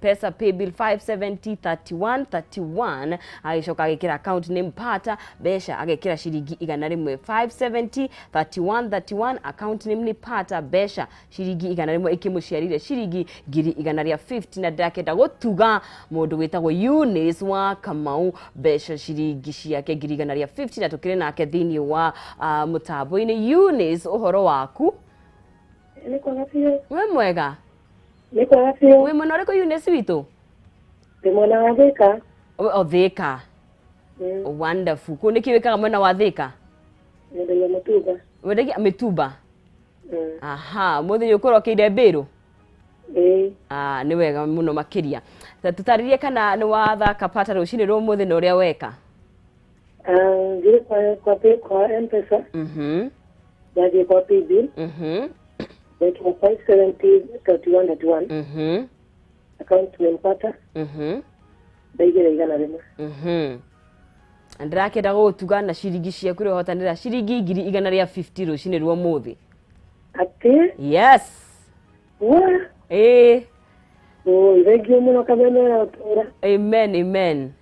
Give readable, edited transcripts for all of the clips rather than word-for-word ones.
Mpesa paybill 570 31 31, agĩcoka agĩkĩra account name Pata, mbeca agĩkĩra ciringi 100. 570 31 31, account name nĩ Pata, mbeca ciringi 100, ikĩmũciarire ciringi 100,050. Na ndakenda gũtuga mũndũ wĩtagwo Eunice wa Kamau mbeca ciringi ciake 100,050, na tũkĩrĩ nake thĩinĩ wa mũtambo-inĩ. Eunice, ũhoro waku? Nĩ kwega biũ. Wĩ mwega? Nĩ kwega biũ. Wĩ mwena ũrĩkũ, Eunice witũ? Ndĩ mwena wa Thĩka. O Thĩka? Mm. Wonderful. Kũu nĩkĩ wĩkaga mwena wa Thĩka? Nyendagia mũtumba. Wendagia mĩtumba? Mm. Aha, mũthĩ nĩ ũkũrokeire mbĩrũ? Ĩĩ. Ah, nĩ wega mũno makĩria. Ta tũtarĩrie kana nĩ wathaka Pata rũcinĩ rwa ũmũthĩ na ũrĩa weka. Ah, ngĩrĩ kwa M-Pesa. Ndathiĩ kwa paybill. Ndekĩra 570 31 31. Account name Pata. Ndaigĩra 100. Na ndĩrakĩenda gũgũtuga na ciringi ciaku iria ũhotanĩra ciringi 100,050 rũcinĩ rwa ũmũthĩ. Atĩ? Yes. Wa? Ĩĩ. Oi, thengiũ mũno kameme ya ũtũra. Amen, amen.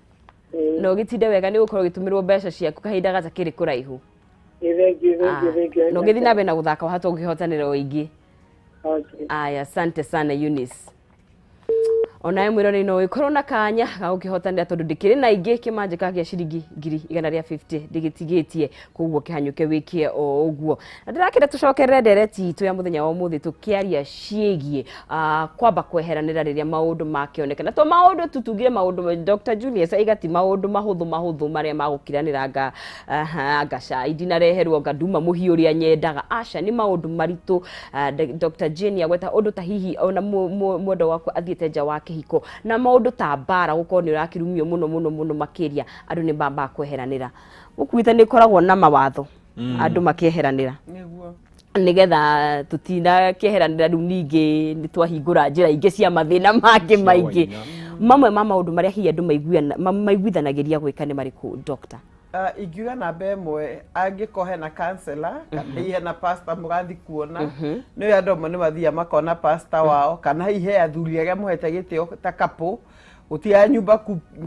Ĩĩ. Na ũgĩtinde wega, nĩ ũgũkorwo ũgĩtũmĩrwo mbeca ciaku kahinda gatakĩrĩ kũraihu. Ĩĩ, thengiũ, thengiũ, thengiũ. Na ũgĩthiĩ na mbere na gũthaka, wahota ũkĩhotanĩra o ingĩ. Okay. Aya, asante sana, Eunice. Onawe mwĩroreri no ũgĩkorwo na kanya ga gũkĩhotanĩra, tondũ ndĩkĩrĩ na ingĩ kĩmanjĩka gĩa ciringi 100,050 ndĩgĩtigĩtie, koguo kĩhanyũke wĩkie o ũguo. Na ndĩrakĩenda tũcokerere ndereti itũ ya mũthenya wa ũmũthĩ, tũkĩaria ciĩgiĩ kwamba kweheranĩra rĩrĩa maũndũ makĩoneka, na to maũndũ tutugire maũndũ Dr. Julius aiga ti maũndũ mahũthũ mahũthũ marĩa magũkiranĩra, anga aha, anga cai ndinareherwo, anga nduma mũhiũ ũrĩa nyendaga. Aca, nĩ maũndũ maritũ. Dr. Jane agweta ũndũ ta hihi ona mwendwa waku athiĩte nja wa kĩhiko, na maũndũ ta mbara, gũkorwo nĩ ũrakĩrumio mũno mũno mũno makĩria, andũ nĩ mambaga kweheranĩra. Gũkuĩte nĩ ĩkoragwo na mawatho andũ makĩeheranĩra. Nĩguo. Nĩgetha tũtinakĩeheranĩra rĩu ningĩ nĩ twahingũra njĩra ingĩ cia mathĩna mangĩ maingĩ. Mamwe ma maũndũ marĩa hihi andũ maiguithanagĩria gwĩka nĩ marĩkũ, doctor? Ingiuga namba ĩmwe, angĩkorwo hena counselor kana hihi hena pastor mũrathi kuona, nĩ andũ amwe nĩ mathiaga makona pastor wao, kana hihi he athuri arĩa mũhete gĩtĩo ta couple. Gũtiaga nyumba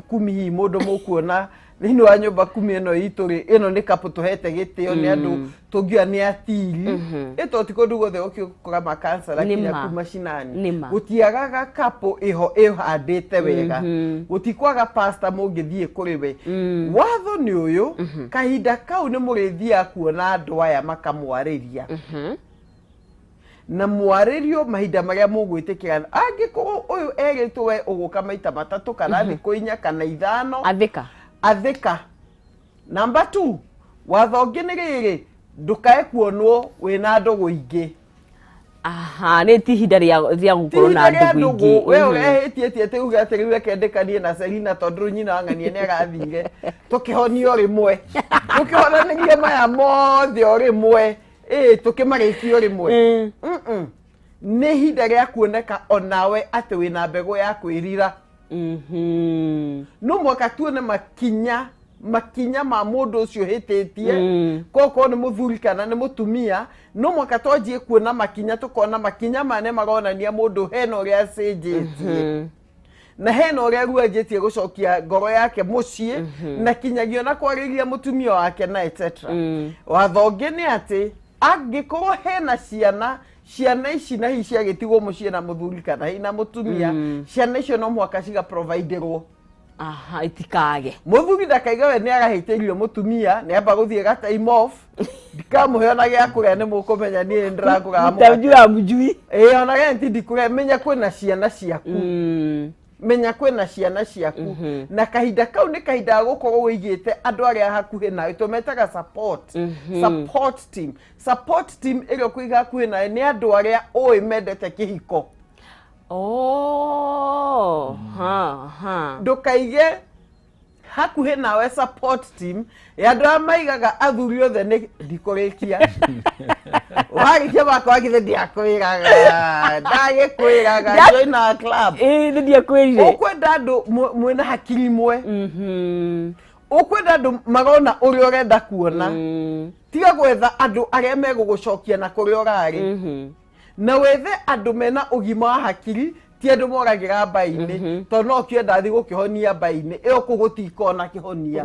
kumi hihi mũndũ mũkuona thĩinĩ wa nyũmba kumi ĩno itũ rĩ, ĩno nĩ couple tũhete gĩtĩo, nĩ andũ tũngiuga nĩ atiri ĩto ti kũndũ guothe ũkĩkora makansela Nĩ kinya ma. kuu macinani. Nĩ ma. Gũtiagaga couple ĩho ĩhandĩte wega, gũtikwaga pastor mũngĩthiĩ kũrĩ we. Watho nĩ ũyũ, kahinda kau nĩ mũrĩthiaga kuona andũ aya makamwarĩria, na mwarĩrio mahinda marĩa mũgwĩtĩkĩrana. Angĩkorwo ũyũ erĩtwo we ũgũka maita 3 kana thikũ 4 kana 5, athĩka. Athĩka. Namba 2, watho ũngĩ nĩ rĩrĩ, ndũkae kuonwo wĩna ndũgũ ingĩ. Aha, nĩ ti ihinda rĩa gũkorwo na ihinda rĩa ndũgũ ingĩ. Ndũgũ we ũrehĩtie tie atĩ uge atĩ rĩu reke ndĩkanie na Selina, tondũ rĩu nyina wa ng'ania nĩ arathire, tũkĩhonio rĩmwe, tũkĩhonanĩrie maya mothe o rĩmwe, ĩ tũkĩmarĩkie o rĩmwe. Nĩ ihinda rĩa kuoneka onawe atĩ wĩna mbegũ ya kwĩrira. No mwaka tuone makinya makinya ma mũndũ ũcio hĩtĩtie, kokorwo nĩ mũthuri kana nĩ mũtumia, no mwaka twanjie kuona makinya, tũkona makinya maya nĩ maronania mũndũ hena ũrĩa acenjetie, na hena ũrĩa rĩu anjĩtie gũcokia ngoro yake mũciĩ, na kinyagia ona kwarĩria mũtumia wake na etc. Watho ũngĩ nĩ atĩ angĩkorwo hena ciana, ciana ici na hihi ciagĩtigwo mũciĩ na mũthuri kana hihi na mũtumia, ciana icio no mũhaka cigaproviderwo. Aha, itikage. Mũthuri ndakaiga we nĩ arahĩtĩirio mũtumia, nĩ amba gũthiĩ ga time off, ndikamũhe ona gĩa kũrĩa, nĩ mũkũmenya niĩ nĩ ndĩragũraga mũgate. Mtajua mjui. Ĩĩ, ona rent ndikũrĩa, menya kwĩna ciana ciaku. Menya kwĩna ciana ciaku, na kahinda kau nĩ kahinda ga gũkorwo wĩigĩte andũ arĩa hakuhĩ nawe, tũmetaga support team. Support team ĩrĩa ũkũiga hakuhĩ nawe nĩ andũ arĩa ũĩ mendete kĩhiko. Oh, ha ha. Ndũkaige hakuhĩ nawe support team ya andũ arĩa maigaga athuri othe nĩ ndikũrĩkia, warĩkia makwa githĩ ndiakwĩraga, ndagĩkwĩraga join our club. Ĩĩ, nĩ ndiakwĩrire. Ũkwenda andũ mwĩna hakiri imwe, ũkwenda andũ marona ũrĩa ũrenda kuona. Tiga gwetha andũ arĩa megũgũcokia na kũrĩa ũrarĩ, na wethe andũ mena ũgima wa hakiri, ti Ti andũ moragĩra mbainĩ, tondũ no kĩenda thiĩ gũkĩhonia mbainĩ ĩyo kũ gũtikona kĩhonia,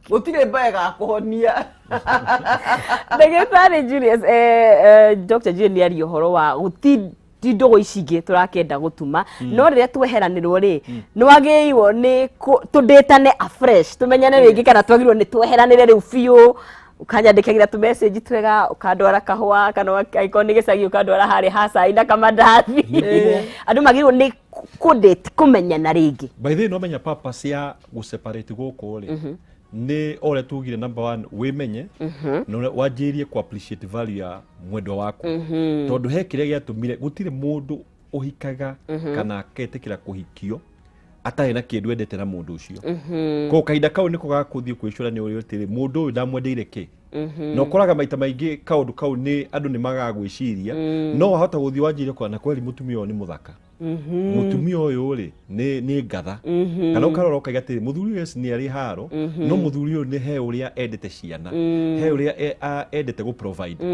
gũtirĩ mbae gakũhonia. Ndagĩtarĩ Julius, Dr. Julius nĩ aria ũhoro wa gũti ti ndũgũ ici ingĩ tũrakĩenda gũtuma, no rĩrĩa tweheranĩrwo rĩ, nĩ wagĩrĩirwo nĩ tũndĩtane afresh, tũmenyane rĩngĩ, kana twagĩrĩirwo nĩ tweheranĩre rĩu biũ, ũkanyandĩkagĩra tũ message twega, ũkandwara kahũa, kana angĩkorwo nĩ gĩcagi ũkandwara harĩa ha cai na kamandathi? Andũ magĩrĩirwo nĩ kũdate, kũmenyana rĩngĩ? By the way, no menya purpose ya gũseparate gũkũ rĩ, nĩ o ũrĩa tugire, number one, wĩmenye na ũrĩa wanjĩrĩrie ku appreciate value ya mwendwa waku, tondũ he kĩrĩa gĩatũmire. Gũtirĩ mũndũ ũhikaga kana aketĩkĩra kũhikio atarĩ na kĩndũ endete na mũndũ ũcio. Koguo kahinda kau nĩko gakũthiĩ kwĩcũrania ũrĩa atĩrĩ, mũndũ ũyũ ndamwendeire kĩ? Na ũkoraga maita maingĩ kaũndũ kau nĩ andũ nĩ magaga gwĩciria. No wahota gũthiĩ wanjĩrie kwa na kweri, mũtumia ũyũ nĩ mũthaka, mũtumia ũyũ rĩ nĩ ngatha, kana ũkarora ũkaiga atĩrĩ, mũthuri ũyũ, yes, nĩ arĩ haro, no mũthuri ũyũ nĩ he ũrĩa endete ciana, he ũrĩa endete gũ provide.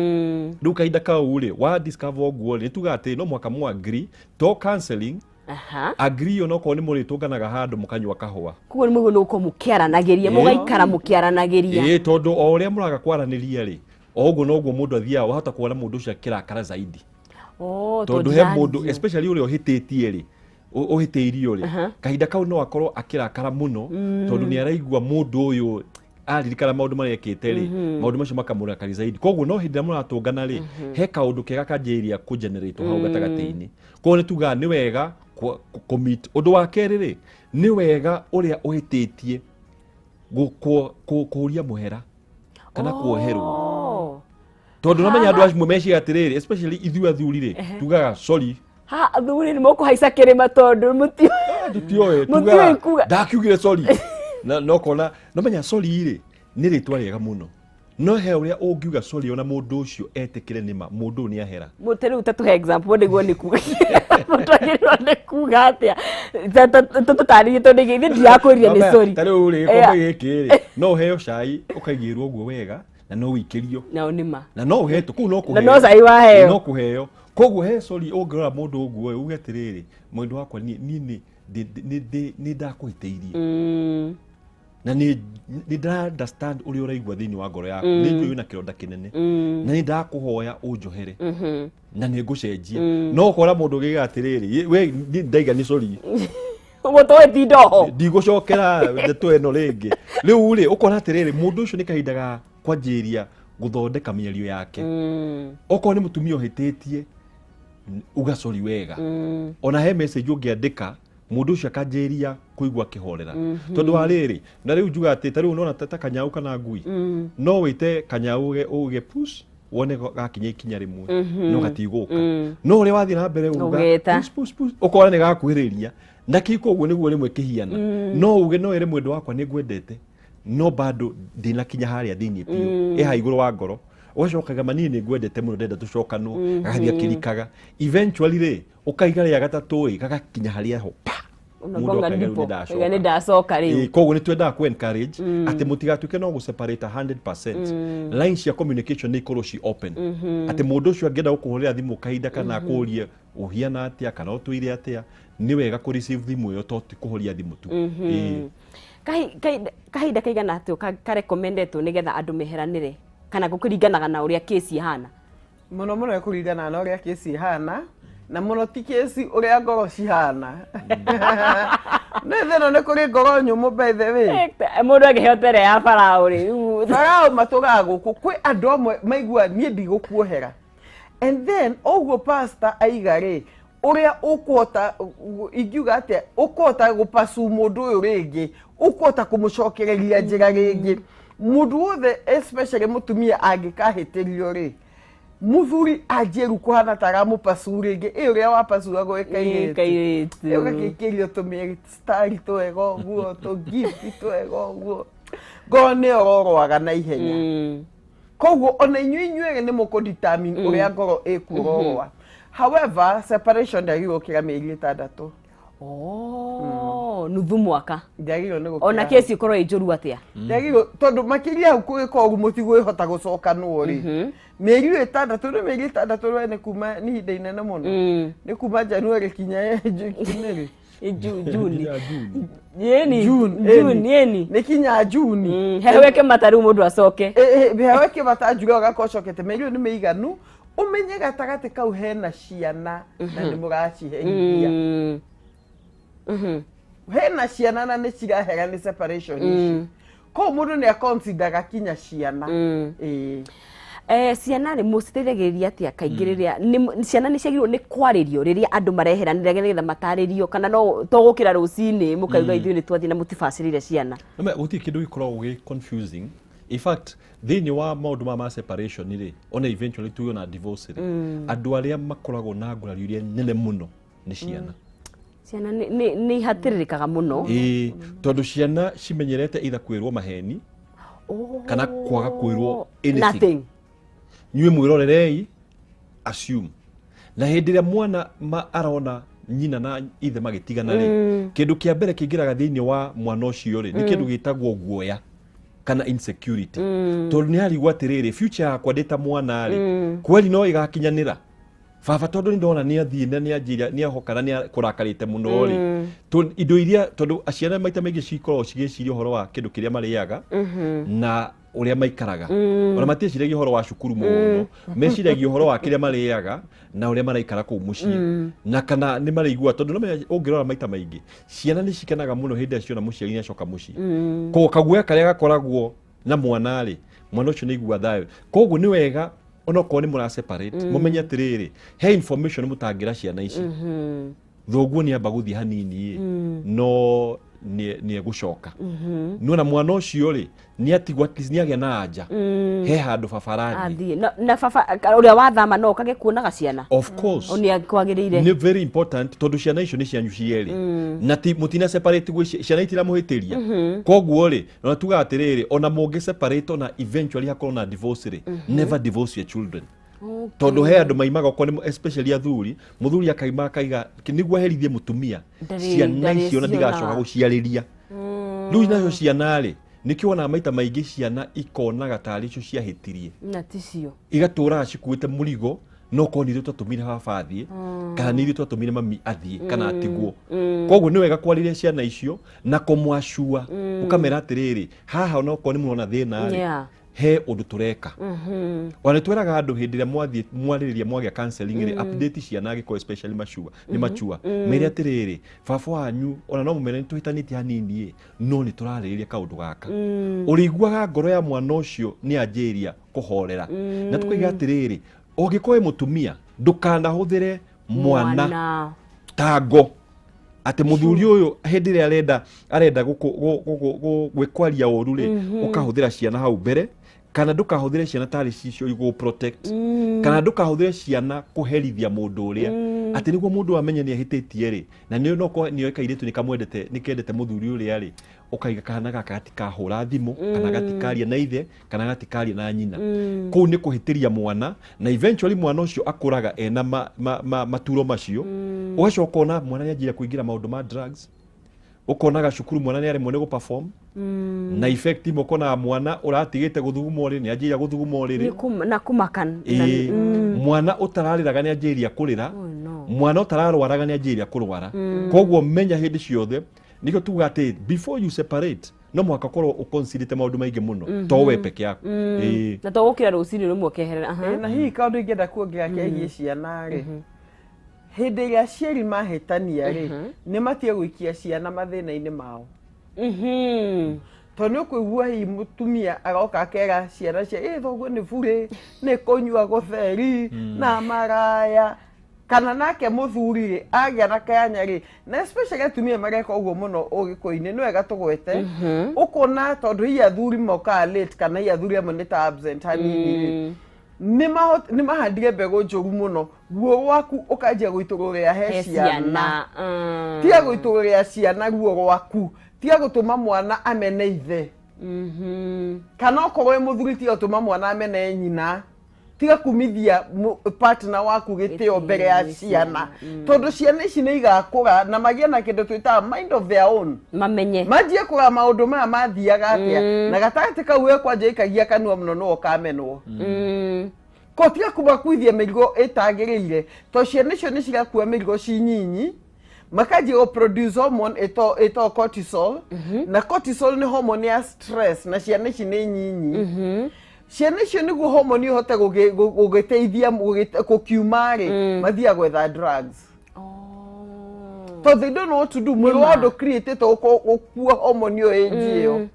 Rĩu kahinda kau rĩ, wa discover ũguo rĩ, nĩ tugaga atĩ no mũhaka mu agree to counseling. Agree onokorwo nĩ mũrĩtũnganaga handũ mũkanyua kahũa. Koguo nĩ mũguo nĩ gũkorwo mũkĩaranagĩria, mũgaikara mũkĩaranagĩria. Ĩĩ, tondũ o ũrĩa mũraga kwaranĩria rĩ, o ũguo noguo mũndũ athiaga, wahota kuona mũndũ ũcio akĩrakara zaidi. Oh, tondũ he mũndũ, ndirario. Especially ũrĩa ũhĩtĩtie rĩ, ũhĩtĩirio rĩ, kahinda kau no akorwo akĩrakara mũno, tondũ nĩ araigua mũndũ ũyũ aririkana maũndũ marĩa ekĩte rĩ, maũndũ macio makamũrakari zaidi. Koguo no hĩndĩ ĩrĩa mũratũngana rĩ, he kaũndũ kega kanjĩrĩria kũgenerate hau gatagatĩ-inĩ. Koguo nĩ tugaga nĩ wega kũ-meet. Ũndũ wa kerĩ rĩ, nĩ wega ũrĩa ũhĩtĩtie kũũria mũhera kana kuoherwo, tondũ namenya andũ amwe meciria atĩrĩrĩ, especially ithuĩ athuri rĩ, tugaga sorry. Ha, athuri nĩ mũkũhaica kĩrĩma tondũ mũti Tutioĩ. Mũtiũĩ tugaga kuga. Ndakiugire sorry na no kona no menya sorry rĩ, nĩ rĩtwa rĩega mũno, no he ũrĩa ũngiuga sorry ona mũndũ ũcio etĩkĩre nĩma mũndũ ũyũ nĩ ahera. Mũtĩ rĩu tatũhe example nĩguo nĩ kuga mũndũ agĩrĩirwo nĩ kuga atĩa. Tũtarĩrie, tondũ ithuĩ ndirakwĩrire nĩ sorry. Ta rĩu rĩ, gĩkombe gĩkĩ rĩ, no ũheo cai ũkaigĩrwo ũguo wega na no ũikĩrio. Nao nĩ ma. Na no ũhetwo kũu no Na kũheo. no cai waheo. No kũheo. Koguo he sorry ũngĩrora mũndũ ũguo uge atĩrĩrĩ, mwendwa wakwa, niĩ nĩ nĩ ndakũhĩtĩirie na nĩ ndĩra understand ũrĩa ũraigua thĩinĩ wa ngoro yaku, nĩ njũĩ wĩna kĩronda kĩnene, na nĩ ndakũhoya ũnjohere na nĩ ngũcenjia. No ũkora mũndũ ũgĩga atĩrĩrĩ, we niĩ ndaiga nĩ sorry. Ũguo tũgĩtinda oho. Ndigũcokera ndeto ĩno rĩngĩ. Rĩu rĩ, ũkora atĩrĩrĩ, mũndũ ũcio nĩ kahinda ga kwanjĩrĩria gũthondeka mĩario yake. Okorwo nĩ mũtumia ũhĩtĩtie, uga sorry wega. Ona he message ũngĩandĩka, mũndũ ũcio akanjĩrĩria kũigua akĩhorera, tondũ wa rĩrĩ, na rĩu njuga atĩ ta rĩu nona ta kanyau kana ngui, no wĩte kanyau uge push, wone gakinya ikinya rĩmwe no gatigũka, no ũrĩa wathiĩ na mbere uga Ũgeta. Push, push, push, ũkona nĩ gakuhĩrĩria na kĩ. Koguo nĩguo rĩmwe kĩhiana no uge, no ĩre mwendwa wakwa, nĩ ngwendete, no bado ndinakinya harĩa thĩinĩ biũ, ĩha igũrũ wa ngoro. Ũgacokaga ma, niĩ nĩ ngwendete mũno, ndenda tũcokanwo. Gagathiĩ akĩrikaga, eventually rĩ, ũkaiga rĩa gatatũ ĩ, gagakinya harĩa ho pa. Mũndũ Unagonga akaiga rĩu ndipo nĩ ndacoka. Iga nĩ ndacoka rĩu. Ĩĩ, koguo nĩ twendaga ku encourage atĩ mũtigatuĩke no gũ separate 100%. Lines cia communication nĩ ikorwo ci open, atĩ mũndũ ũcio angĩenda gũkũhũrĩra thimũ kahinda kana akũrie ũhiana atĩa kana ũtũire atĩa, nĩ wega kũ receive thimũ ĩyo, to ti kũhoria thimũ tu. Ĩĩ. Kahinda kaigana atĩa karekomendetwo nĩgetha andũ meheranĩre, kana gũkĩringanaga na ũrĩa kesi ihana? Mũno mũno ĩkũringana na ũrĩa kesi ihana, na mũno ti kesi, ũrĩa ngoro cihana. Nĩ thĩna, nĩ kũrĩ ngoro nyũmũ, by the way. Mũndũ angĩheo tere ya Farao rĩ, rĩu Farao matũgaga gũkũ. Kwĩ andũ amwe maigua niĩ ndigũkuohera, and then ũguo pastor aiga rĩ, ũrĩa ũkũhota, ingiuga atĩa, ũkũhota gũpasu mũndũ ũyũ rĩngĩ, ũkũhota kũmũcokereria njĩra rĩngĩ. Mũndũ wothe, especially mũtumia, angĩkahĩtĩrio rĩ, mũthuri anjie rĩu kũhana ta aramũpasu rĩngĩ, ĩ ũrĩa wapasuagwo ĩ kairĩtu. Kairĩtu. Ũgakĩikĩrio tũmĩstari twega ũguo, tũgifti twega ũguo, ngoro nĩ yororoaga na ihenya. Koguo ona inyuĩ inyuerĩ nĩ mũkũ determine ũrĩa ngoro ĩkuororoa. However, separation ndĩagĩrĩirwo gũkĩra mĩeri 6. Oh, nuthu mwaka. Ndiagĩrĩirwo nĩ gũkĩra Ona hau. kesi ikorwo ĩ njũru atĩa. Ndiagĩrĩirwo tondũ makĩria hau kũgĩkorwo ũguo mũtigwĩhota gũcokanwo rĩ, mĩeri ĩyo 6 nĩ mĩeri 6 we nĩ kuma nĩ ihinda inene mũno. Nĩ kuma January kinya June rĩ. Juni. Nginya June. Yeni. June, June, ĩni. yeni. Nĩ kinya June. Heweke mata rĩu mũndũ acoke. Hewe kĩbata njuge ũgakorwo ũcokete mĩeri ĩyo nĩ mĩiganu ũmenye gatagatĩ kau hena ciana na nĩ mũraciherithia. Hena ciana na nĩ cirahera nĩ separation ici, koguo mũndũ nĩ aconsideraga kinya ciana. Ĩĩ. Ciana rĩ mũciteithagĩrĩria atĩa kaingĩ rĩrĩa ciana nĩ ciagĩrĩirwo nĩ kwarĩrio rĩrĩa andũ mareheranĩra nĩgetha matarĩrio, kana no to gũkĩra rũcinĩ mũkauga ithuĩ nĩ twathiĩ na mũtibacĩrĩire ciana? Nĩma, gũtirĩ kĩndũ gĩkoragwo gĩ confusing. In fact, thĩinĩ wa maũndũ ma separation rĩ, ona eventually tuge ona divorce rĩ, andũ arĩa makoragwo na ngũrari iria nene mũno nĩ ciana. Ciana nĩ ihatĩrĩrĩkaga mũno. Ĩĩ, tondũ ciana cimenyerete either kwĩrwo maheni kana kwaga kwĩrwo anything. Nothing. Nyuĩ mwĩrorerei, assume. Na hĩndĩ ĩrĩa mwana arona nyina na ithe magĩtigana rĩ, kĩndũ kĩa mbere kĩingĩraga thĩinĩ wa mwana ũcio rĩ, nĩ kĩndũ gĩtagwo guoya kana insecurity, tondũ nĩ arigwo atĩrĩrĩ, future yakwa ndĩ ta mwana rĩ, kweli no ĩgakinyanĩra baba, tondũ nĩ ndona nĩ athiĩ na nĩ anjĩra nĩ ahoka na nĩ kũrakarĩte mũno rĩ. Indo iria, tondũ ciana maita maingĩ cikoragwo cigĩciria ũhoro wa kĩndũ kĩrĩa marĩaga na ũrĩa maikaraga, ona matiĩciragia ũhoro wa cukuru mũno, meciragia ũhoro wa kĩrĩa marĩaga na ũrĩa maraikara kũu mũciĩ na kana nĩ maraigua, tondũ no menya ũngĩrora maita maingĩ ciana nĩ cikenaga mũno hĩndĩ ĩrĩa ciona mũciari nĩ acoka mũciĩ. Koguo kaguoya karĩa gakoragwo na mwana rĩ, mwana ũcio nĩ aigua thayũ. Koguo nĩ wega onokorwo nĩ mũra separate, mũmenye atĩrĩrĩ, he information mũtangĩra ciana ici. Thoguo nĩ amba gũthiĩ hanini ĩ, no nĩ egũcoka. Nĩwona mwana ũcio rĩ, nĩ atigwo, at least nĩ agĩa na anja he handũ baba arathiĩ. Athiĩ na baba ũrĩa wathama no ũkage kuonaga ciana. Of course. O nĩ kwagĩrĩire. Nĩ very important, tondũ ciana icio nĩ cianyu cierĩ na ti mũtina separate gwĩ ciana itiramũhĩtĩria. Koguo rĩ, ona tugaga atĩrĩrĩ, ona mũngĩ separate, ona eventually hakorwo na divorce rĩ, never divorce your children, tondũ he andũ maimaga okorwo nĩ especially athuri, mũthuri akaima akaiga nĩguo aherithie mũtumia, ciana icio ona ndarĩ ndigacoka ciona. Gũciarĩria rĩu nacio ciana rĩ, nĩkĩo wonaga maita maingĩ ciana ikonaga tarĩ cio ciahĩtirie Na ticio. Igatũraga cikuĩte mũrigo, no korwo nĩ ithuĩ twatũmire baba athiĩ kana nĩ ithuĩ twatũmire mami athiĩ kana atigwo. Koguo nĩ wega kwarĩria ciana icio na kũmwacua, ũkamera atĩrĩrĩ, haha onokorwo nĩ mũrona thĩna rĩ, he ũndũ tũreka. Ona nĩ twĩraga andũ hĩndĩ ĩrĩa mwathiĩ mwarĩrĩria mwagĩa counseling rĩ, update ciana angĩkorwo especially mature nĩ mature, mere atĩrĩrĩ, baba wanyu ona no mũmere nĩ tũhĩtanĩtie hanini ĩ, no nĩ tũrarĩrĩria kaũndũ gaka. Ũrĩiguaga ngoro ya mwana ũcio nĩ anjĩria kũhorera. Na tũkoiga atĩrĩrĩ, ũngĩkorwo wĩ mũtumia, ndũkanahũthĩre mwana tango atĩ mũthuri ũyũ hĩndĩ ĩrĩa arenda gwĩkwaria ũru rĩ, ũkahũthĩra ciana hau mbere, kana ndũkahũthĩre ciana tarĩ cicio igũ protect, kana ndũkahũthĩre ciana kũherithia mũndũ ũrĩa atĩ nĩguo mũndũ amenye nĩ ahĩtĩtie rĩ, na nĩ no nĩoĩ kairĩtu nĩ kamwendete, nĩ kendete mũthuri ũrĩa rĩ, ũkaiga kana gaka gatikahũra thimũ kana gatikaria na ithe kana gatikaria na nyina. Kũu nĩ kũhĩtĩria mwana, na eventually mwana ũcio akũraga ena maturo macio. Ũgacoka ona mwana nĩ anjia kũingĩra maũndũ ma drugs, ũkonaga cukuru mwana nĩ aremwo nĩ gũ-perform, na effect imwe ũkonaga mwana ũratigĩte gũthuguma ũrĩrĩ nĩ anjĩria gũthuguma ũrĩrĩ. Na kũmaka. Ĩĩ, mwana ũtararĩraga nĩ anjĩrĩria kũrĩra. Oh, no. Mwana ũtararwaraga nĩ anjĩrĩria kũrwara. Koguo menya hĩndĩ ciothe, nĩkĩo tugaga atĩ before you separate no mũhaka ũkorwo ũconsiderĩte maũndũ maingĩ mũno, to we peke yaku. Ĩĩ. Na to gũkĩra rũcinĩ rũmwe ũkeherera. Aha. Ĩ, na hihi kaũndũ ingĩenda kuongerera kegiĩ ciana rĩ, hĩndĩ ĩrĩa aciari mahĩtania rĩ, nĩ matige gũikia ciana mathĩna-inĩ mao, tondũ nĩ ũkũigua hihi mũtumia agoka akera ciana cia ĩ thoguo nĩ burĩ, nĩ kũnyua gũtheri na maraya, kana nake mũthuri rĩ agĩa na kanya rĩ, na especially atumia mareka ũguo mũno ũgĩkũyũ-inĩ, nĩ wega tũgwete ũkona, tondũ hihi athuri mokaga late kana hihi athuri amwe nĩ ta absent hanini rĩ, nĩ mahandire mbegũ njũru mũno, ruo rwaku ũkanjia gũitũrũrĩra he He ciana. ciana. Tiga gũitũrũrĩra ciana ruo rwaku, tiga gũtũma mwana amene ithe, kana okorwo wĩ mũthuri, tiga gũtũma mwana amene nyina, Tiga kumithia partner waku gĩtĩo mbere ya ciana, tondũ ciana ici nĩ igakũra na magĩe na kĩndũ twĩtaga mind of their own. Mamenye. Manjie kũra maũndũ maya mathiaga atĩa, na gatagatĩ kau we kwanja ikagia kanua mũno nĩwe ũkamenwo. Ko tiga kũmakuithia mĩrigo ĩtagĩrĩire, tondũ ciana icio nĩ cirakua mĩrigo ci nyinyi, makanjia gũ produce hormone ĩtagwo cortisol, na cortisol nĩ hormone ya stress, na ciana ici nĩ nyinyi. Ciana icio nĩguo hormone ihote gũgĩteithia gũkiuma rĩ, mathiaga gwetha drugs. Tondũ they don't know what to do. Mwĩrĩ wa andũ created gũkua hormone ĩyo ĩnji ĩyo.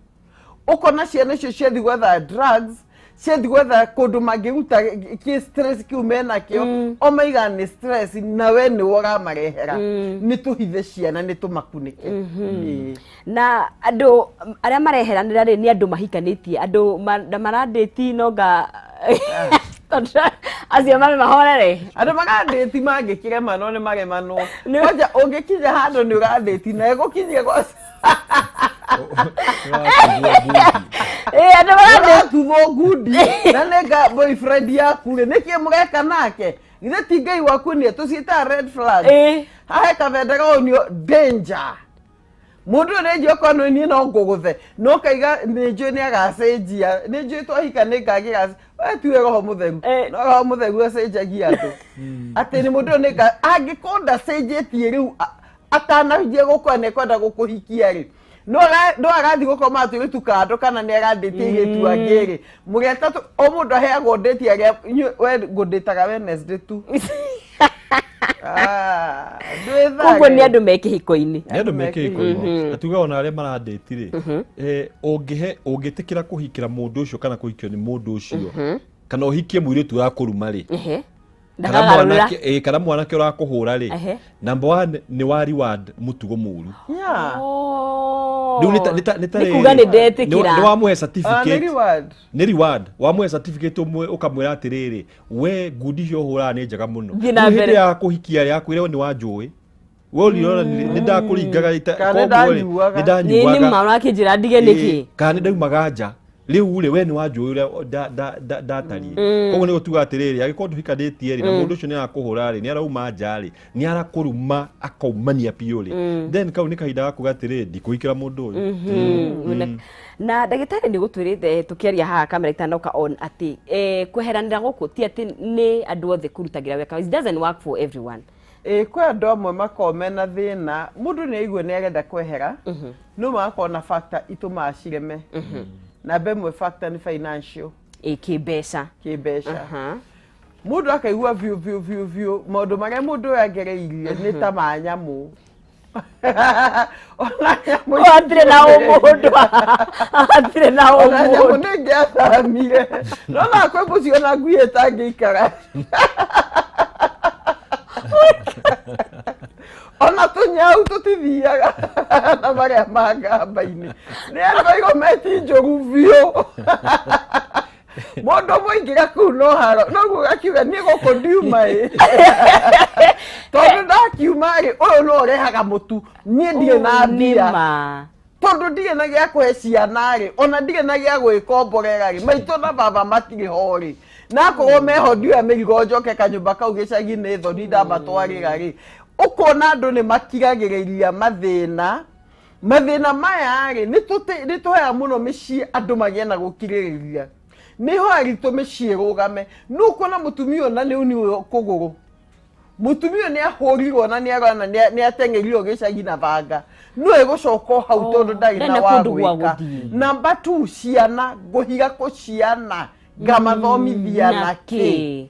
Ũkona ciana icio ciathi gwetha drugs, ciathi gwetha kũndũ mangĩruta kĩ stress kĩu menakĩo, o maiga nĩ stress, na we nĩwe ũramarehera. Nĩ tũhithe ciana, nĩ tũmakunĩke. Ĩĩ. Na andũ arĩa mareheranĩra rĩ, nĩ andũ mahikanĩtie, andũ na marandĩti nonga acio mame mahorere? Andũ marandĩti mangĩkĩremanwo nĩ maremanwo. Kwanja ũngĩkinya handũ nĩ ũrandĩti na ĩgũkinyie gwa Ĩ, andũ marandĩti. Ũratuthwo ngundi na nĩnga boyfriend yaku rĩ, nĩkĩ mũreka nake? Githĩ ti Ngai waku? Nĩ tũciĩtaga red flag. Hahe kabendera onio danger. Mũndũ ũyũ nĩ njũĩ okorwo nĩ niĩ no ngũgũthe, no kaiga nĩ njũĩ nĩ agacenjia, nĩ njũĩ twahika nĩ ngagĩra. We tiwe Roho Mũtheru. No Roho Mũtheru acenjagia andũ atĩ nĩ mũndũ ũyũ nĩ angĩkorwo ndacenjetie rĩu atananjia gũkora nĩ ekwenda gũkũhikia rĩ, no arathiĩ gũkoma tũirĩtu kando kana nĩ arandĩtie airĩtu angĩ rĩ, mũrĩ atatũ, o mũndũ aheagwo ndĩti arĩa we ngũndĩtaga Wednesday tu. Ah, ndwĩthage. Koguo nĩ andũ me kĩhiko-inĩ. Nĩ andũ me kĩhiko-inĩ, na tuge ona arĩa marandĩti rĩ, ũngĩhe ũngĩtĩkĩra kũhikĩra mũndũ ũcio kana kũhikio nĩ mũndũ ũcio, kana ũhikie mũirĩtu ũrakũruma rĩ, kana Ndakagarũra. mwanake, kana mwanake ũrakũhũra rĩ, number one nĩ wa reward mũtugo mũru. Rĩu nĩ ta Nĩ kuga rĩrĩ, nĩ ndetĩkĩra. nĩ wamũhe Ah, nĩ certificate. reward. Nĩ reward, wamũhe certificate ũmwe ũkamwĩra atĩrĩrĩ, we ngundi icio ũhũraga nĩ njega mũno. Thiĩ na Rĩu mbere. Hĩndĩ ya kũhikia rĩ, akwĩre nĩ wanjũĩ we ũrirona nĩ ndakũringaga Kana nĩ koguo rĩ, ndanyuaga. nĩ Nĩ ndanyuaga. ma ũrakĩnjĩra ndige nĩkĩ? Kana nĩ ndaumaga nja, rĩu rĩ, we nĩ wanjũĩ ũrĩa ndatariĩ. Koguo nĩ gũtuga atĩrĩrĩ, angĩkorwo ndũhikanĩtie rĩ, na mũndũ ũcio nĩ arakũhũra rĩ, nĩ arauma nja rĩ, nĩ arakũruma akaumania biũ rĩ, then kau nĩ kahinda ga kuga atĩrĩrĩ, ndikũhikĩra mũndũ ũyũ. Na ndagĩtarĩ nĩ gũtwĩrĩte tũkĩaria haha kamera itanoka on atĩ kweheranĩra gũkũ ti atĩ nĩ andũ othe kũrutagĩra wega. It doesn't work for everyone. Ĩ, kwĩ andũ amwe makoragwo mena thĩna, mũndũ nĩ aigua nĩ arenda kwehera, no magakorwo na factor itũmaga cireme. Namba ĩmwe factor nĩ financial. Ĩ, kĩmbeca. Kĩmbeca. Mũndũ akaigua biũ biũ biũ biũ maũndũ marĩa mũndũ ũyũ agereirie nĩ ta ma nyamũ, ona nyamũ. Oh, hatirĩ na ũmũndũ, hatirĩ na Ona nyamũ ũmũndũ. nĩ ingĩathamire, no na kwĩ mũciĩ ona ngui ĩtangĩikara, ona tũnyau tũtithiaga na marĩa mangamba-inĩ. Nĩ andũ aigua meti njũru biũ. Mũndũ mũingĩra kũu no haro noguo gakiuga niĩ gũkũ ndiuma ĩ, tondũ ndakiuma rĩ, ũyũ no ũrehaga mũtu, niĩ ndirĩ na mbia. Nĩma. Tondũ ndirĩ na gĩa kũhe ciana rĩ, ona ndirĩ na gĩa gwĩkomborera rĩ, maitũ na baba matirĩ ho rĩ, na akorwo meho ndioya mĩrigo njoke kanyũmba kau gĩcagi-inĩ thoni ndamatwarĩra rĩ. Ũkona andũ nĩ makiragĩrĩria mathĩna. Mathĩna maya rĩ, nĩ tũheaga mũno mĩciĩ andũ magĩe na gũkirĩrĩria, nĩ ihoya ritũ mĩciĩ ĩrũgame. Nĩ ũkuona mũtumia ũyũ na nĩ uniwe kũgũrũ, mũtumia ũyũ nĩ ahũrirwo na nĩ arona nĩ ateng'erirwo gĩcagi na banga, no ĩgũcoka o hau tondũ ndarĩ ndarĩ na na wa kũndũ gwa gwĩka. gũthiĩ. Namba two, ciana ngũhiga kũciana ngamathomithia na kĩ?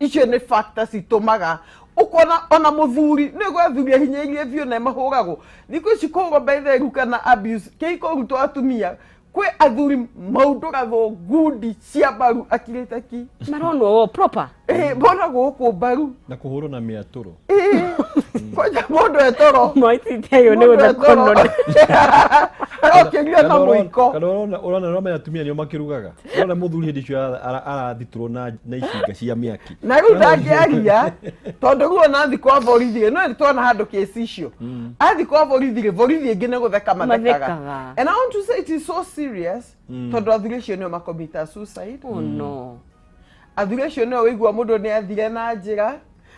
Icio nĩ factors itũmaga ũkona ona mũthuri nĩ gwathuri ahinyĩrĩrie biũ na mahũragwo thikũ ici, kũhũrwo by the way kana abuse kĩhiko rutwo atumia, kwĩ athuri maundũragwo ngundi cia mbaru akirĩte ki. Maronwo o proper. Ĩ, mbona gũkũ mbaru. Na kũhũrwo na mĩatũro. Ĩ, kwanja mũndũ etoro. Maititeyo nĩ gũthekono. Arokĩrio na mũiko. Kana ũrona ũramenya atumia nĩo makĩrugaga, ũrona mũthuri hĩndĩ icio arathitũrwo na icinga cia mĩaki. Na rĩu ndangĩaria tondũ rĩu ona athi kwa borithi rĩ, no nĩ tuona handũ kesi icio athi kwa borithi rĩ, borithi ĩngĩ nĩ gũtheka mathekaga. Mathekaga. And I want to say it is so serious, tondũ athuri acio nĩo makomita suicide. Oh no. Athuri acio nĩo wĩigua mũndũ nĩ athire na njĩra.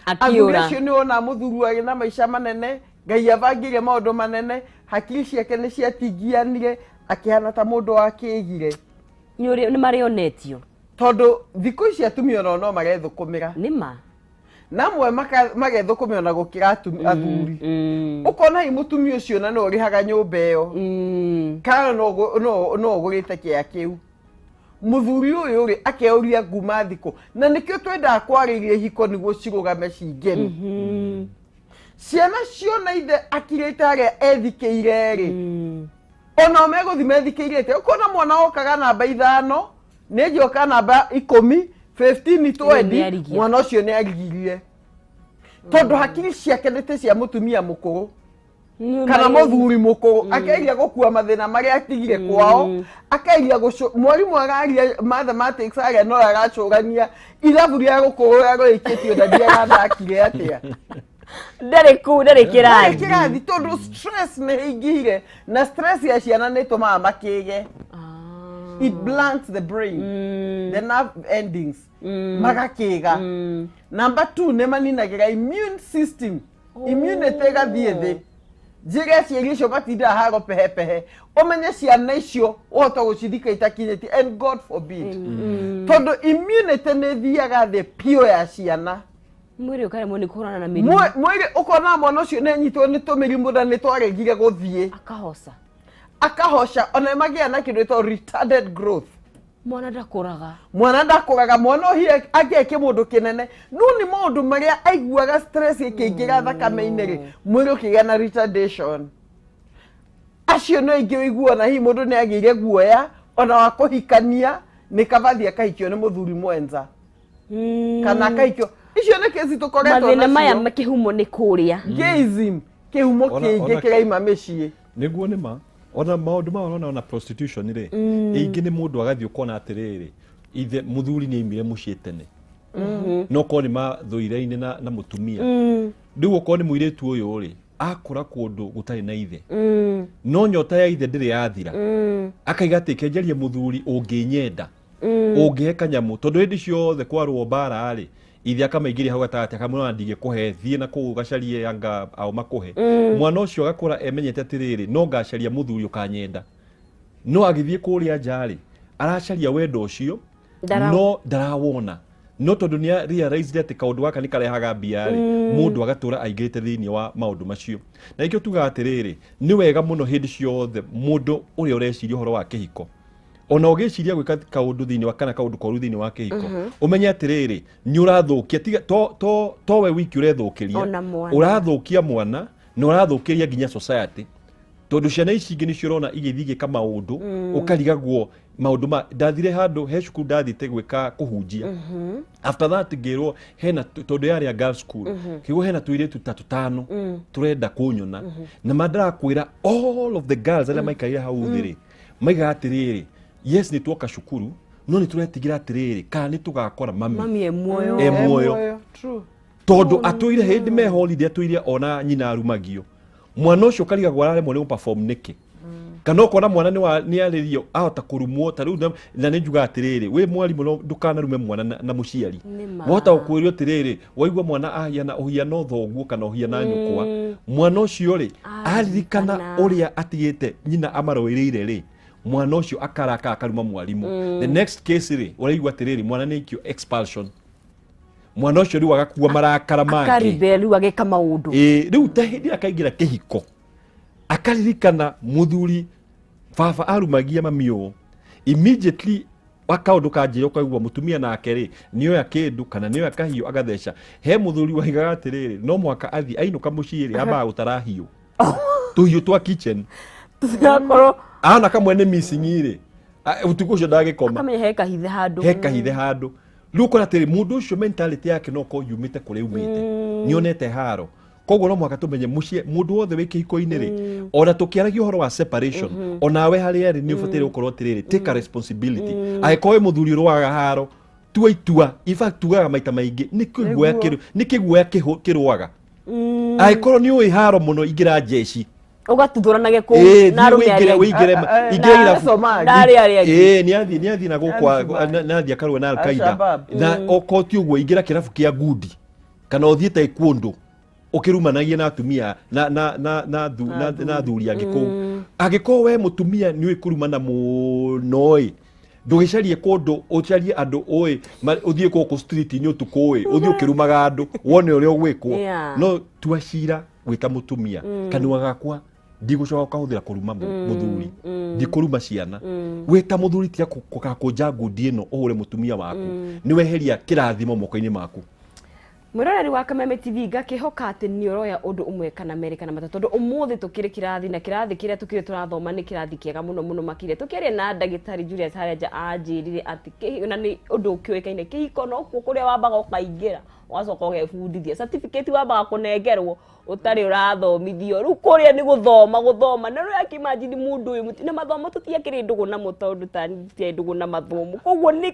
Athuri Akĩũra. acio nĩ wona mũthuri arĩ na maica manene, Ngai abangĩire maũndũ manene, hakiri ciake nĩ ciatingianire, akĩhana ta mũndũ wakĩgire. Nĩ marĩonetio. Tondũ thikũ ici atumia onao no marethũkũmĩra. Nĩ ma. Na amwe magethũkũmĩra ona gũkĩra athuri. Ũkona hihi mũtumia ũcio na nĩwe ũrĩhaga nyũmba ĩyo. Kana no ũgũrĩte kĩea kĩu. Mũthuri ũyũ rĩ akeuria nguma thikũ. Na nĩkĩo twendaga kwarĩria ihiko nĩguo cirũgame cingeni. Ciana ciona ithe akirĩte harĩa ethikĩire rĩ, onao megũthiĩ methikĩirĩte. Ũkona mwana okaga namba 5, nĩangĩoka namba 10, 15, 20, Nĩarigia. mwana ũcio nĩarigirie. Tondũ hakiri ciake nĩ ta cia mũtumia mũkũrũ kana mũthuri mũkũrũ, akeria gũkua mathĩna marĩa atigire kwao, akeria mwarimũ araria mathematics arĩa no aracũrania ithabu rĩa gũkũrũ rĩa rũĩkĩtio na ndiarathakire atĩa. Ndarĩ kũu, ndarĩ Ndarĩ kĩrathi. kĩrathi tondũ stress nĩ ĩingĩhire, na stress ya ciana nĩ ĩtũmaga makĩge. It blunts the brain, the nerve endings, magakĩga. Number 2, nĩ maninagĩra immune system. Immunity ĩgathiĩ thĩ. Njĩre aciari acio matindaga haro pehepehe, ũmenye ciana icio ũhote gũcithika itakinyĩtie, and God forbid. Tondũ immunity nĩ ĩthiaga thĩ piũ ya ciana. Mwĩrĩ ũkaremwo nĩ kũhũrana na mĩrimũ. Mwĩrĩ ũkona mwana ũcio nĩ anyitwo nĩ tũmĩrimũ na nĩ twaregire gũthiĩ. Akahoca. Akahoca, ona magĩa na kĩndũ gĩtagwo retarded growth. Mwana ndakũraga. Mwana ndakũraga, mwana ũhie angĩe kĩmũndũ kĩnene. No nĩ maũndũ marĩa aiguaga stress ĩkĩingĩra thakame-inĩ rĩ, mwĩrĩ ũkĩgĩa na retardation. Acio nĩ aingĩ ũiguaga na hihi mũndũ nĩ agĩire guoya ona wa kũhikania, nĩ kabathi akahikio nĩ mũthuri mwenza. Kana akahikio. Icio nĩ kesi tũkoretwo Mathĩna maya nacio. kĩhumo nĩ kũrĩa. Gayism, kĩhumo kĩingĩ kĩraima mĩciĩ. Nĩguo nĩ ma. Ona maũndũ maya ũrona ona prostitution rĩ, ĩingĩ nĩ mũndũ agathiĩ ũkona atĩrĩrĩ, ithe mũthuri nĩ aimire mũciĩ tene. No korwo nĩ mathũire-inĩ na mũtumia. Rĩu okorwo nĩ mũirĩtu ũyũ rĩ, akũra kũndũ gũtarĩ na ithe. No nyota ya ithe ndĩrĩ yathira. Akaiga atĩ kenjerie mũthuri ũngĩnyenda. Ũngĩhe kanyamũ, tondũ hĩndĩ ciothe kwarũo mbara rĩ, ithe akamaingĩria hau gatagatĩ, akamwĩra ndingĩkũhe, thiĩ na kũu ũgacarie anga ao makũhe. Mwana ũcio agakũra emenyete atĩrĩrĩ, no ngacaria mũthuri ũkanyenda. No agĩthiĩ kũrĩa nja rĩ, aracaria wendo ũcio, no ndarawona. No tondũ nĩ realized atĩ kaũndũ gaka nĩ karehaga mbia rĩ, mũndũ agatũra aingĩrĩte thĩinĩ wa maũndũ macio. Na nĩkĩo tugaga atĩrĩrĩ, nĩ wega mũno hĩndĩ ciothe mũndũ ũrĩa ũreciria ũhoro wa kĩhiko, ona ũgĩciria gwĩka kaũndũ thĩinĩ wa kana kaũndũ koru thĩinĩ wa kĩhiko, ũmenye atĩrĩrĩ, nĩ ũrathũkia, tiga to we wiki ũrethũkĩria, Ona mwana. ũrathũkia mwana na ũrathũkĩria nginya society. Tondũ ciana ici ingĩ nĩcio ũrona igĩthiĩ igĩka maũndũ, ũkarigagwo maũndũ ma ndathire handũ he cukuru ndathiĩte gwĩka kũhunjia. After that ngĩrwo hena tondũ yarĩ a girls school, kĩguo hena tũirĩtu ta tũtano tũrenda kũnyona. Na ma ndĩrakwĩra all of the girls arĩa maikarire hau thĩ rĩ, maigaga atĩrĩrĩ, yes nĩ tuoka cukuru, no nĩ tũretigĩra atĩrĩrĩ, kana nĩ tũgakora mami. Mami e muoyo. E muoyo. True. Tondũ atũire hĩndĩ me holiday, atũire ona nyina arumagio. Mwana ũcio ũkarigagwo araremwo nĩ gũperform nĩkĩ. Kana ũkona mwana nĩ arĩrio ahota kũrumwo ta rĩu na nĩ njugaga atĩrĩrĩ, wĩ mwarimũ no ndũkanarume mwana na mũciari. Nĩ ma. Wahota gũkwĩrio atĩrĩrĩ, waigua mwana ahiana ũhiana thoguo kana ũhiana nyũkwa. Mwana ũcio rĩ, aririkana Aririkana. ũrĩa atigĩte nyina amarũĩrĩire rĩ, mwana ũcio akaraka akaruma mwarimũ. The next case rĩ, ũraigua atĩrĩrĩ, mwana nĩ aikio expulsion. Mwana ũcio rĩu agakua marakara mangĩ. Akaribel rĩu agĩka maũndũ. Ĩĩ, rĩu ta hĩndĩ ĩrĩa akaingĩra kĩhiko, akaririkana mũthuri baba arumagia mami ũũ. Immediately kaũndũ kanjĩra ũkaigua mũtumia nake rĩ, nĩoya kĩndũ kana nĩoya kahiũ agatheca. He mũthuri waigaga atĩrĩrĩ, no mũhaka athiĩ ainũka mũciĩ rĩ, ambaga gũtara hiũ. Tũhiũ twa kitchen. Tũtigakorwo Ana kamwe nĩ missing rĩ, ũtukũ ũcio ndagĩkoma. Akamenya he kahithe handũ. He kahithe handũ. Rĩu ũkora atĩrĩ, mũndũ ũcio mentality yake no korwo yumĩte kũrĩa umĩte. Nĩonete haro. Koguo no mũhaka tũmenye mũciĩ, mũndũ wothe wĩ kĩhiko-inĩ rĩ, ona tũkĩaragia ũhoro wa separation, onawe harĩa rĩ, nĩ ũbataire gũkorwo atĩrĩrĩ, take a responsibility. Angĩkorwo wĩ mũthuri ũrũaga haro, tua itua. In fact, tugaga maita maingĩ, nĩ kĩguoya Nĩguo. nĩ kĩguoya kĩrũaga. Angĩkorwo nĩ ũĩ haro mũno, ingĩra njeci. Ũgatuthũranage kũu Ĩĩ, na thiĩ arũme arĩa ũingĩre angĩ. ũingĩre Ah, ah, ingĩra na irabu Somalia. Na arĩa arĩa angĩ. Ĩĩ, nĩ athiĩ na gũkũ Al-Shabaab. nĩ athiĩ akarũe na Al-Qaida Al-Shabaab. na okorwo ti ũguo ingĩra kĩrabu kĩa ngundi kana ũthiĩ taekwondo ũkĩrumanagia na atumia na na na na thu, na, na athuri angĩ kũu. Angĩkorwo we mũtumia nĩ ũĩ kũrumana mũno ĩ, ndũgĩcarie kũndũ ũcarie andũ ũĩ ũthiĩ gũkũ street-inĩ ũtukũ ĩ, ũthiĩ ũkĩrumaga andũ wone ũrĩa ũgwĩkwo. Yeah. No tua cira wĩta mũtumia, kanua gakwa ndigũcoka gũkahũthĩra kũruma mũthuri, ndikũruma ciana. Wĩta mũthuri tiga gũgakũnja ngundi ĩno ũhũre mũtumia waku, nĩ weheria kĩrathimo moko-inĩ maku. Mwĩroreri wa Kameme TV, ngakĩhoka atĩ nĩ ũroya ũndũ ũmwe kana merĩ kana matatũ, tondũ ũmũthĩ tũkĩrĩ kĩrathi, na kĩrathi kĩrĩa tũkĩrĩ tũrathoma nĩ kĩrathi kĩega mũno mũno makĩria. Tũkĩaria na ndagĩtarĩ Julius harĩa nja anjĩrire atĩ na nĩ ũndũ ũkĩũĩkaine, kĩhiko nokuo kũrĩa wambaga ũkaingĩra ũgacoka ũgebundithia. Certificate wambaga kũnengerwo ũtarĩ ũrathomithio. Rĩu kũrĩa nĩ gũthoma gũthoma, na rĩu akĩimagine mũndũ ũyũ na mathomo tũtiakĩrĩ ndũgũ namo, tondũ tutiarĩ ndũgũ na mathomo, koguo nĩ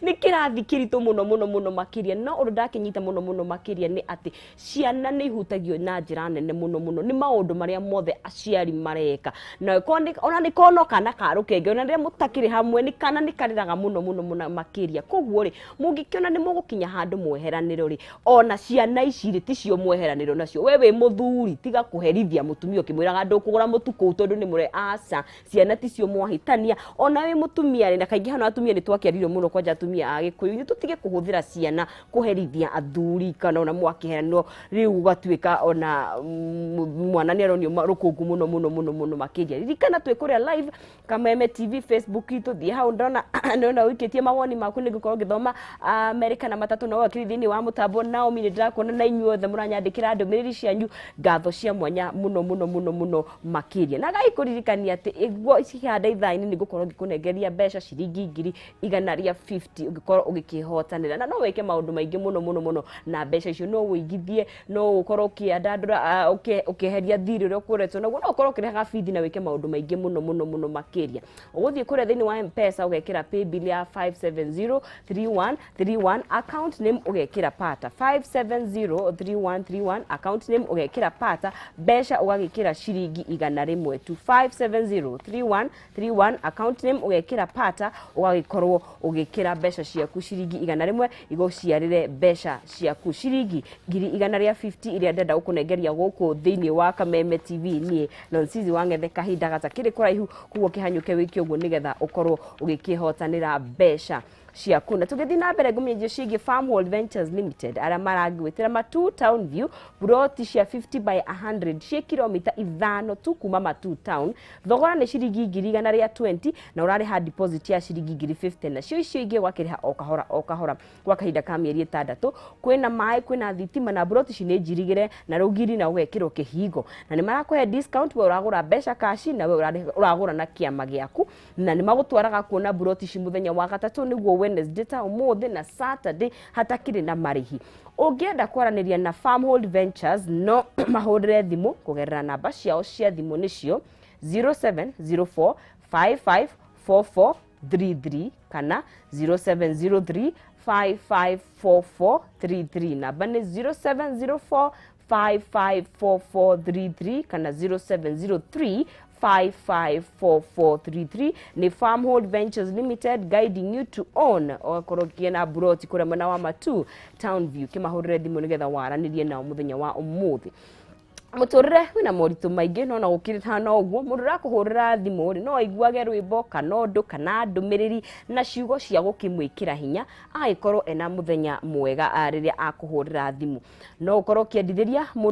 kĩrathi kĩritũ mũno mũno mũno makĩria. No ũndũ ndakĩnyita mũno mũno makĩria nĩ atĩ ciana nĩ ihutagio na njĩra nene mũno mũno nĩ maũndũ marĩa mothe aciari mareka, na ona nĩ kono kana ka rũkenge, ona rĩrĩa mũtakĩrĩ hamwe nĩ kana nĩ karĩraga mũno mũno mũno makĩria. Koguo rĩ, mũngĩkĩona nĩ mũgũkinya handũ mweheranĩro rĩ, ona ciana ici rĩ ticio mweheranĩro nacio. We wĩ mũthuri, tiga kũherithia mũtumia ũkĩmwĩraga ndũkũgũra mũtu kũu tondũ nĩ mũre, aca, ciana ticio mwahĩtania. Ona wĩ mũtumia rĩ, na kaingĩ hano atumia nĩ twakĩaririo mũno, kwanja atumia a Gĩkũyũ, nĩ tũtige kũhũthĩra ciana kũherithia athuri, kana ona mwakĩheranwo rĩu ũgatuĩka ona mwana nĩ aronio rũkũngũ mũno mũno mũno mũno makĩria. Ririkana twĩ kũrĩa live Kameme TV Facebook itũ, thiĩ hau, ndona ũikĩtie mawoni maku, nĩ ngũkorwo ngĩthoma merĩ kana matatũ no wakiri thĩinĩ wa mũtambo. Naomi nĩ ndĩrakuona na inyuothe mũranyandĩkĩra ndũmĩrĩri cianyu, ngatho cia mwanya mũno mũno mũno mũno makĩria. Na ngagĩkũririkania atĩ iguo cihanda ithaa-inĩ nĩ ngũkorwo ngĩkũnengeria mbeca ciringi 150,000 ũngĩkorwo ũgĩkĩhotanĩra, na no wĩke maũndũ maingĩ mũno mũno mũno na mbeca icio. No ũigithie, no ũkorwo ũkĩandandũra, ũkĩeheria thirĩ ũrĩa ũkoretwo naguo, no ũkorwo ũkĩrĩhaga bithi na wĩke maũndũ maingĩ mũno mũno mũno makĩria. Ũgũthiĩ kũrĩa thĩinĩ wa M-Pesa ũgekĩra paybill ya 5703131, account name ũgekĩra Pata, 5703131, account name ũgekĩra Pata, mbeca ũgagĩkĩra ciringi 100 tu, 5703131, account name ũgekĩra Pata, ũgagĩkorwo ũgĩkĩra mbeca ciaku ciringi 100 igũciarĩre mbeca ciaku ciringi 150,000 iria ndenda gũkũnengeria gũkũ thĩinĩ wa Kameme TV. Niĩ Nonsizi wa Ng'ethe, kahinda gatakĩrĩ kũraihu, koguo kĩhanyũke wĩke ũguo nĩgetha ũkorwo ũgĩkĩhotanĩra mbeca ciaku. Na tũgĩthiĩ na mbere ngũmenyeria ciĩgiĩ Farmhold Ventures Limited, arĩa maragwĩtĩra Matu Town View, buroti cia 50 by 100 ciĩ kilomita 5 tu kuma Matu Town. Thogora nĩ ciringi 120,000 na ũrarĩha deposit ya ciringi 50,000, nacio icio ingĩ ũgakĩrĩha o kahora o kahora kwa kahinda ka mĩeri 6. Kwĩna maĩ, kwĩna thitima, na buroti ici nĩ njirigĩre na rũgiri na ũgekĩrwo kĩhingo, na nĩ marakũhe discount we ũragũra mbeca kaci na we ũragũra na kĩama gĩaku, na nĩ magũtwaraga kuona buroti ici mũthenya wa gatatũ nĩguo Wednesday ta ũmũthĩ na Saturday hatakĩrĩ na marĩhi. Ũngĩenda kwaranĩria na Farmhold Ventures no mahũrĩre thimũ kũgerera namba ciao cia thimũ nĩcio 0704 554433 kana 0703 554433. Namba nĩ 0704 554433 kana 0703 554433. Ni Farmhold Ventures Limited, guiding you to own. Ũgakorwo ũkĩgĩa buroti kũrĩa mwena wa Matu Town View. Kĩmahũrĩre thimũ nĩgetha waranĩrie nao mũthenya wa ũmũthĩ. Mũtũrĩre wĩna moritũ maingĩ, no na gũkĩrĩ hana ũguo, mũndũ ũrakũhũrĩra thimũ rĩ no aiguage rwĩmbo kana ũndũ kana ndũmĩrĩri na ciugo cia gũkĩmwĩkĩra hinya agĩkorwo ena mũthenya mwega rĩrĩa akũhũrĩra thimũ. No ũkorwo ũkĩendithĩria mũndũ.